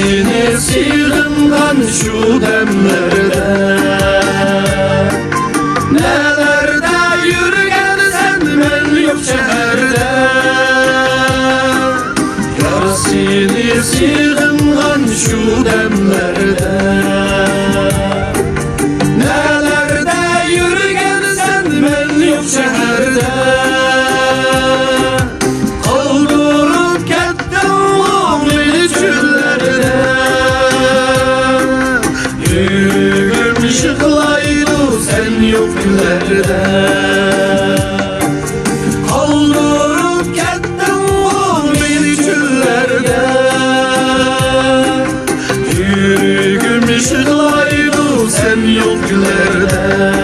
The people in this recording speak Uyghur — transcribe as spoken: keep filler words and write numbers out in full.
سېنى سېغىنغان شۇ دەملەردە، نەلەردە يۈرگەنسەن مەن يوق شەھەردە. يار سېنى سېغىنغان شۇ دەملەردە، نەلەردە يۈرگەنسەن مەن يوق شەھەردە. قالدۇرۇپ كەتتىڭغۇ مېنى چۆللەردە. يۈرىكىم يىغلايدۇ سەن يوق كۈنلەردە. قالدۇرۇپ كەتتىڭغۇ مېنى چۆللەردە. يۈرىكىم يىغلايدۇ سەن يوق كۈنلەردە.